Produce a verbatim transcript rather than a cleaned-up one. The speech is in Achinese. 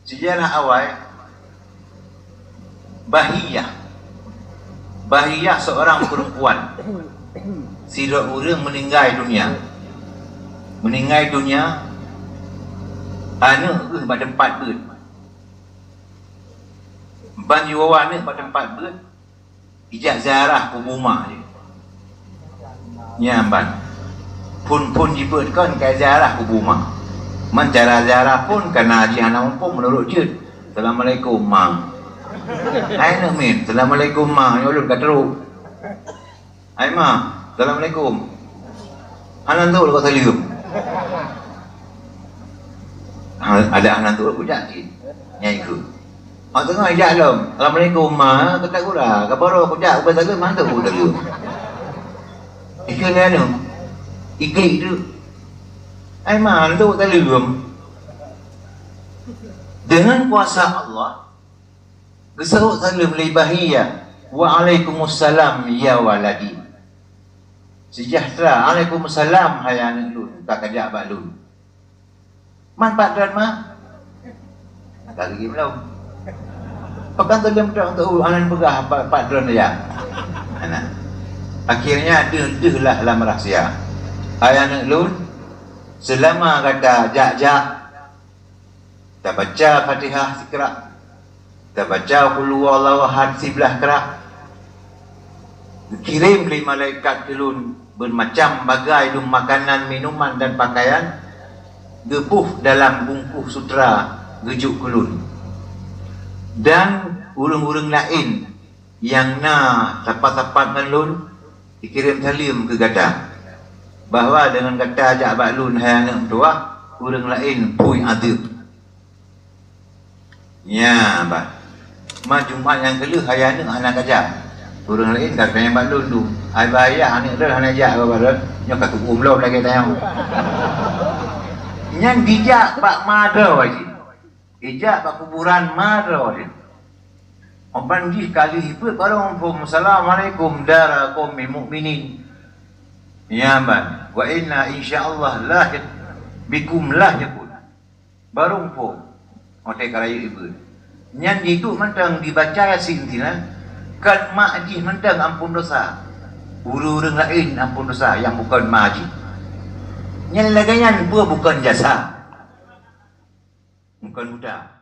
Sejarah awai, Bahiyah. Bahiyah seorang perempuan. Sidroe ureuëng meninggai dunia. Meninggai dunia, aneuëk geuh bak teumpat beuet. Ban jiwoe aneuëk bak teumpat beuet, ijak ziarah kubu ma jih. Nyan ban. Phon-phon jibeuet kon ka ziarah kubu ma. Man cara ziarah phon kana jih hana muphom meunurot jeuet. "Assalamualaikum, Ma." Hai aneuk miet, "Assalamualaikum, Ma." Nyoe ulôn ka trok. "Hai, Ma, assalamualaikum." Hana ntok lôn saleuem. Ha, ada hana ntok lôn kujak cit. Nyai keu. Mak teungoh ijak lom. "Assalamualaikum, Ma." Kata gura, ka baru kujak, ubat saleuem, hana ntok lôn saleuem. Ikeu ni anu. Ikeu tu. "Hai, Ma, hana ntok lôn saleuem." Dengan kuasa Allah, geuseuôt saleuem lé Bahiyah, "Waalaikumsalam ya waladi." Sejahtera, "Waalaikumsalam hai aneuk lôn, ka kajak bak lôn." "Man pat droen, Ma?" "Ka lagée meulom." "Pakon saleuem droen teu aneuk peugah pat, pat droen ya?" Nah. Akhirnya deuh-deuh lah lam rahsia. "Hai aneuk lôn, seulama gata jak-jak, tabaca Fatihah sikrak, tabaca Qul huwallahu ahad siblah krak, geukirém lé malaikat keu lôn beumacam bagai dum makanan, minuman dan pakaian, geuboh dalam bungkôh sutra geujok keu lôn. Dan ureuëng-ureuëng laén nyang na sapat-sapat ngon lôn, ikirém saleuem keu gata, bahwa deungon gata jak bak lôn hai aneuk meutuwah, ureuëng laén pui adeueb." Nyan bah. Ma Jumat nyang keulheueh hai aneuk hana kajak. Ureuëng laén ka tanyong bak lôn tu. "Hai Bah, ayah aneuk lôn hana jak bak lôn. Nyoe ka tuom lom lagée tanyong." Nyan dijak bak ma droe jih. Ijak bak kuburan ma droe jih. Oban jih kali hipeue barong phom, "Assalamualaikum dara qaumin mukminin." Nyan ban, "Wa inna insyaallah lahiq bikum lahiqun." Barong phom, watée ka rayeuk ibeut. Nyan jiduek mantong dibaca Yasin sinan, kon mak jih mantong amphon dosa. Ureuëng-ureuëng laén amphon dosa nyang bukon ma jih. Nyan lagée nyan peue bukon jasa. Bukon buta.